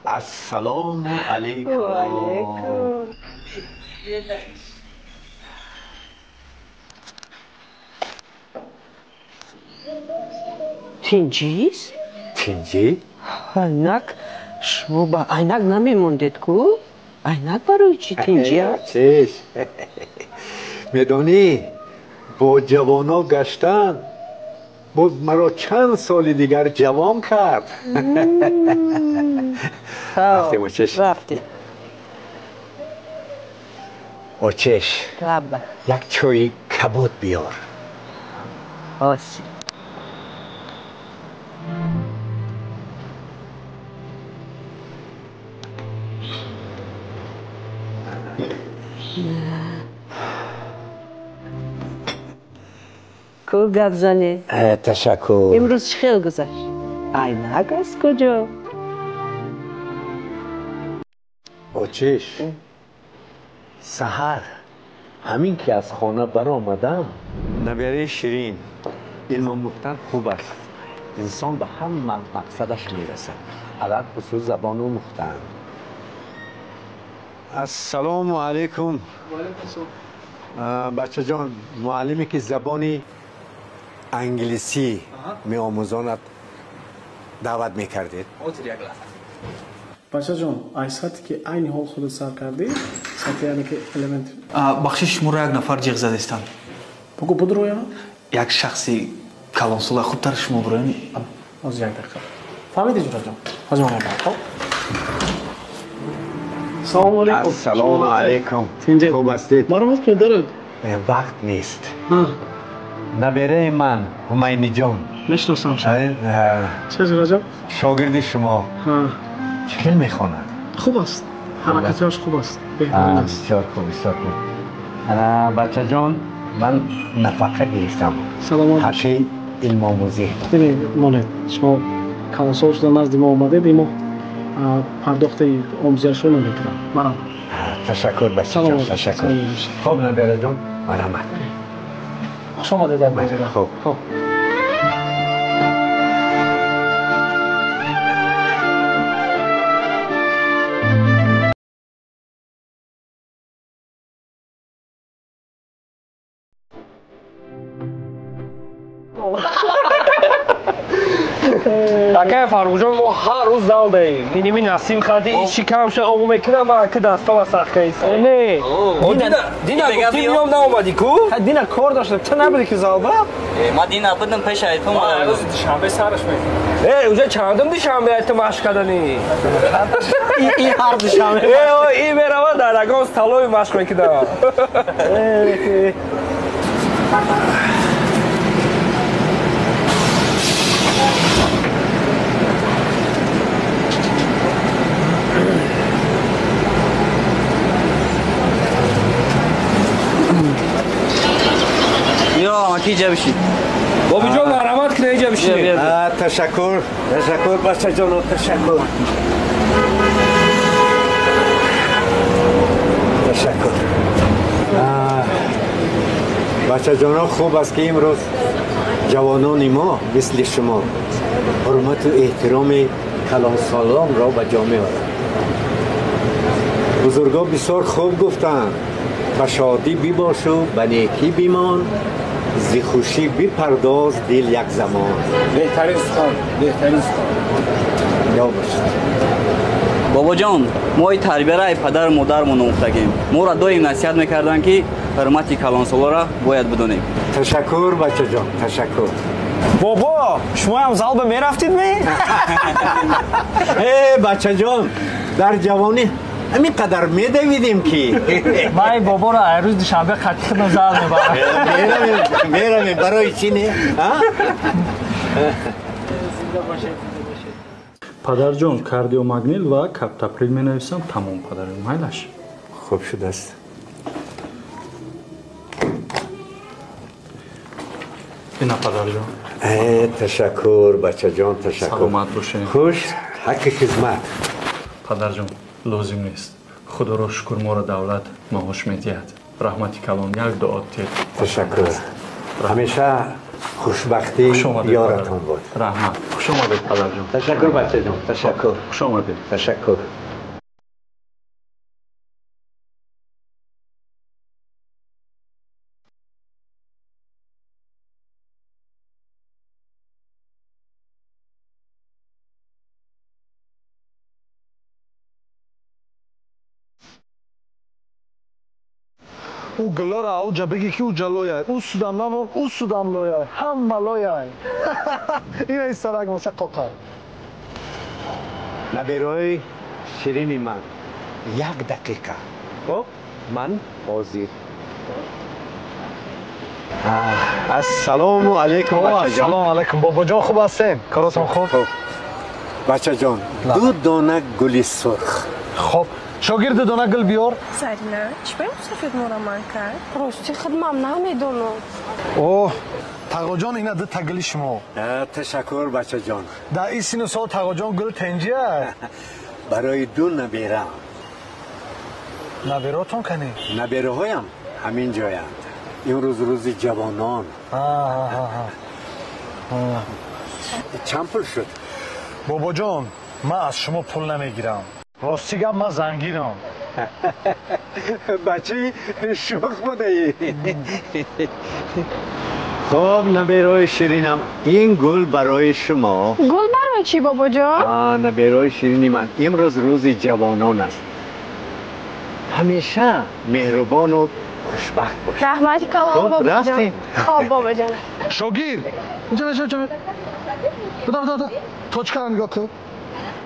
Ассалому алайкум. Ва алайкум. Тинҷист? Тинҷӣ? Айнак шумо ба айнак намемондед ку? Айнак барои чӣ тинҷӣ аст? Чиш. Медонӣ, бо ҷавоно гаштан боз маро чанд соли дигар ҷавон кард. Рафтем, очеш. Рафтем. Очеш. Лаба. Як чойи кабуд биёр. Оси. Ку гап занед? Ташаккур. Имрӯз чӣ хел гузашт? Айнак аз куҷо? Очеш, саҳар ҳамин ки аз хона баромадам, набераи ширин, илм омӯхтан хуб аст. Инсон ба ҳама мақсадаш мерасад. Алалхусус забон омӯхтан. Ассалому алайкум. Бачаҷон, муаллиме ки забони англисӣ меомӯзонад даъват мекардед? Бачаҷон, ай сатҳе ки айни ҳол худат сар кардӣ, сатҳи яъне ки элемент. Бахшиш, шуморо як нафар ҷиғ задистанд. Бугӯ, будроя? Як шахси калонсола, хубтар шумо буроем. Ҳозир як дақиқа. Фаҳмидӣ, ҷураҷон? Ҳозир ман мебарам, хоб? Салому алайкум. Ассалому алайкум. Хуб ҳастед? Маромат кунед, дарод. Вақт нест. Набераи ман Ҳумайниҷон. Мешиносам. Чӣ, ҷураҷон? Шогирди шумо. Чӣ хел мехонад? Хуб аст. Ҳаракатҳояш хуб аст. Беҳтарин аст. Бисёр хуб, бисёр хуб. Бачаҷон, ман нафақа гирифтам. Саломат. Ҳаққи илмомӯзӣ. Бибин, монед, шумо калонсол шуда назди мо омадед, имо пардохти омӯзиашро намекунам. Марам. Ташаккур, бачаҷон, ташаккур. Хуб, набераҷон, марҳамат. Хуш омадед, як бор. Хуб. Хуб. Акай Фаррухҷон, мо ҳар рӯз зал даем. Иними Насим хади иши кам шуд, обу мекунам, ма ки дастома сахт кайс. Не. Дина гуфтӣ миём, наомадӣ ку? Дина кор доштам. Ту набудӣ ки залба? Ма дина будам, пеш ай ту омадам. Рӯзи душанбе сараш мекунам. Э, уже чандум душанбе ай ту машқ кардани? И ҳар душанбе. Э, и мерава дар ягон столови машқ мекунам. Иҷа бишин. Бобиҷон, марҳамат кунед, иҷа бишинед. Ташаккур, ташаккур, бачаҷоно, ташаккур. Ташаккур. Бачаҷоно, хуб аст ки имрӯз ҷавонони мо мисли шумо ҳурмату эҳтироми калонсолонро ба ҷо меоранд. Бузургон бисёр хуб гуфтанд: ба шодӣ бибошу, ба некӣ бимон, зи хушӣ бипардоз дил як замон. Беҳтарин сухан, беҳтарин сухан. Ё бошад. Бобоҷон, мо ин тарбияро ай падару модармон омӯхтагем. Моро доим насиҳат мекарданд, ки ҳурмати калонсолоро бояд бидонем. Ташаккур, бачаҷон, ташаккур. Бобо, шумоям залба мерафтид ми? Э, бачаҷон, дар ҷавонӣ ҳамин қадар медавидем ки. Ман ин боборо ай рӯзи душанбе қатъи худам зал мебарам. Меравем, барои чӣ не? Падарҷон, кардиомагнил ва каптаприл менависам, тамом, падарҷон, майлаш. Хуб шудааст. Ина, падарҷон. Ташаккур, бачаҷон, ташаккур. Саломат бошед. Хуш, ҳаққи хизмат. Падарҷон, лозим нест. Худоро шукр, моро давлат маош медиҳад. Раҳмати калон, як дуо тед. Ташаккур. Ҳамеша Хушбахтӣ ёратон буд. Раҳмат. Хуш омадед, падарҷон. Ташаккур, бачаҷон. Ташаккур. Хуш омадед. Ташаккур. У гулора ауҷа бигӣ ки уҷа лояй, ӯ судам намон, ӯ судам лояй, ҳама лояй. Ина истарак моса қоқа. Наберои ширини ман, як дақиқа. Хоб, ман ҳозир. Ассалому алайкум, бачаҷон. Ассалому алайкум, бобоҷон, хуб ҳастем? Коротон хуб? Бачаҷон, ду дона гули сурх. Хоб, шогирд ду дона гул биёр. Зарина, чӣ ба мусофир моро ман кард? Рости хидмам намедонам. Оҳ, тағоҷон, ина ду та гули шумо. Ташаккур, бачаҷон. Дар ин сину сол тағоҷон гул тенҷия? Барои ду наберам. Наберотон кани? Набераҳоям ҳамин ҷоянд. Имрӯз рӯзи ҷавонон. Чанд пул шуд? Бобоҷон, ман аз шумо пул намегирам. Рости гап, ман зангирам. Бачаи шӯх будаӣ. Хоб, наберои ширинам, ин гул барои шумо. Гул барои чӣ, бобоҷон? Наберои ширини ман, имрӯз рӯзи ҷавонон аст. Ҳамеша меҳрубону хушбахт бош. Раҳмати калон, бобоҷон. Хоб, бобоҷон. Шогирд, инҷа беша, инҷа. Буда, буда, буда. Точкаро нигоҳ кун.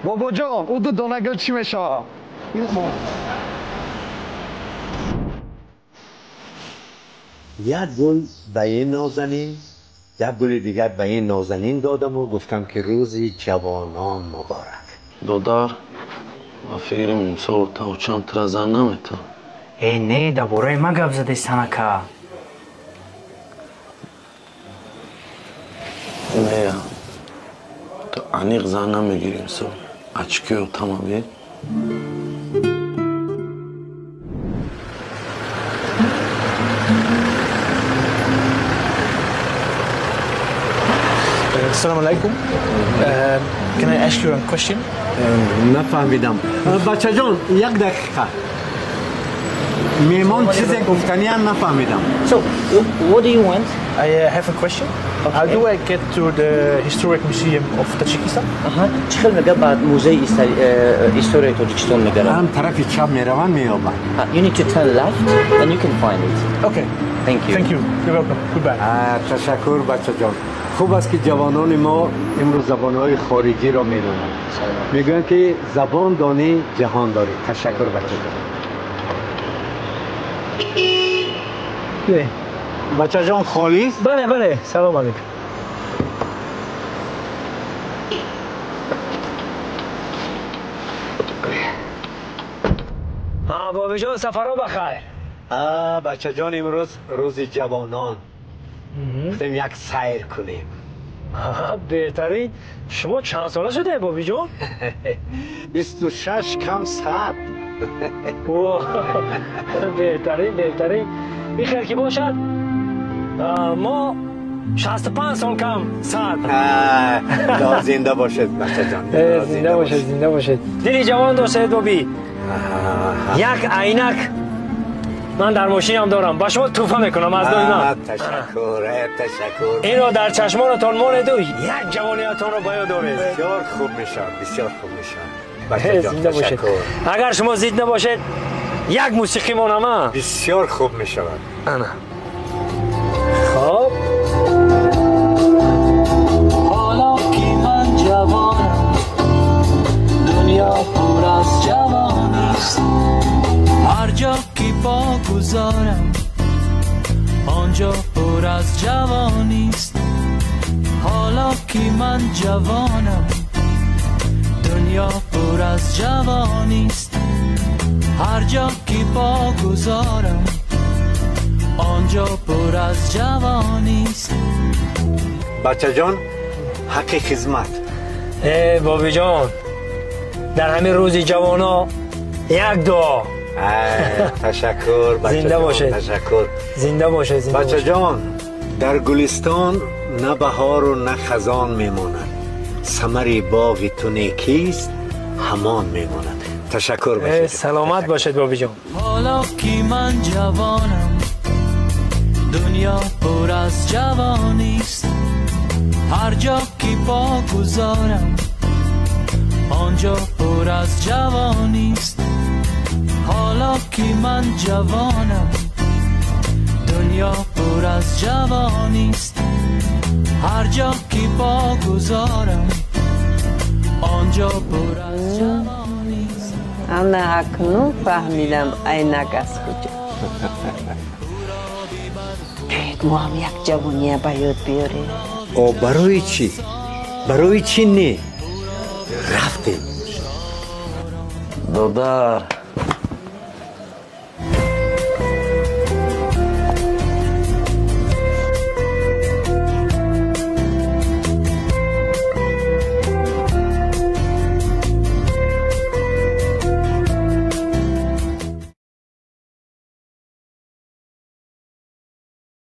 Бобоҷон, ӯ ду дона гул чӣ мешавад? Як гул ба ин нозанин, як гули дигар ба ин нозанин додаму гуфтам ки рӯзи ҷавонон муборак. Додар, ба фикрам имсол тавчам тура зан наметавон. Э, не, дар бораи ман гап задаи санака. Не, ту аниқ зан намегирӣ имсол. Очкиё тама бе. Assalamu alaikum. Can I ask you a question? Нафаҳмидам. Бачаҷон, як дақиқа. Меҳмон чизе гуфтаниам нафаҳмидам. So, what do you want? I have a question. Okay. How do I get to the historic museum of Tajikistan? Чӣ хел мега ба музеи историяи Тоҷикистон мегарам? Ҳам тарафи чап мераванд, меёбанд. You need to turn left and you can find it. Okay. Thank you. Thank you. You're welcome. Goodbye. Ташаккур, бачаҷон. Хуб аст ки ҷавонони мо имрӯз забонҳои хориҷиро медонанд. Мегӯянд ки забон донӣ ҷаҳон дорӣ. Ташаккур, бачаҷон. Бачаҷон, холист? Бале, бале. Салом алейкум. Бобиҷон, сафаро бахайр. Бачаҷон, имрӯз рӯзи ҷавонон. Гуфтем як сайр кунем. Беҳтарин. Шумо чанд сола шудаед, бобиҷон? 26 кам 100. Беҳтарин, беҳтарин. Бихер ки бошад, мо 65 сол кам 100. Зинда бошед, бачаҷон. Зинда бошед, зинда бошед. Дили ҷавон доштед, боби. Як айнак ман дар мошинам дорам, ба шумо тӯҳфа мекунам аз дои ман. Ташаккур, ташаккур. Инро дар чашмонатон монеду як ҷавониятонро ба ёд доред. Бисёр хуб мешавад, бисёр хуб мешавад. Бачаҷон, ташаккур. Агар шумо зид набошед, як мусиқӣ монама. Бисёр хуб мешавад. Ана. Хоб. Ҳоло ки ман ҷавонам, дунё пур аз ҷавонист. Ҳар ҷо ки по гузорам, он ҷо пур аз ҷавонист. Ҳоло ки ман ҷавонам, дунё пур аз ҷавонист. Ҳар ҷо ки по гузорам, он ҷо пур аз ҷавонист. Бачаҷон, ҳаққи хизмат. Э, бобиҷон, дар ҳамин рӯзи ҷавоно як дуо. Ташаккур, зинда бошед. Ташаккур. Зинда бошед. Бачаҷон, дар Гулистон На баҳору на хазон мемонад, самари боғи ту некист, ҳамон мемонад. Ташаккур бошед. Саломат бошед, бобиҷон. Ҳоло ки ман ҷавонам, дунё пур аз ҷавонист. Ҳар ҷо ки по гузорам, он ҷо пур аз ҷавонист. Ҳоло ки ман ҷавонам, дунё пур аз ҷавонист. Ҳар ҷо ки по гузорам, он ҷо пур аз ҷавонист. Ана акнун фаҳмидам, айнак аз куҷо. Биёед, мо ҳам як ҷавония ба ёд биёрем. О, барои чӣ? Барои чӣ не? Рафтем. Додар.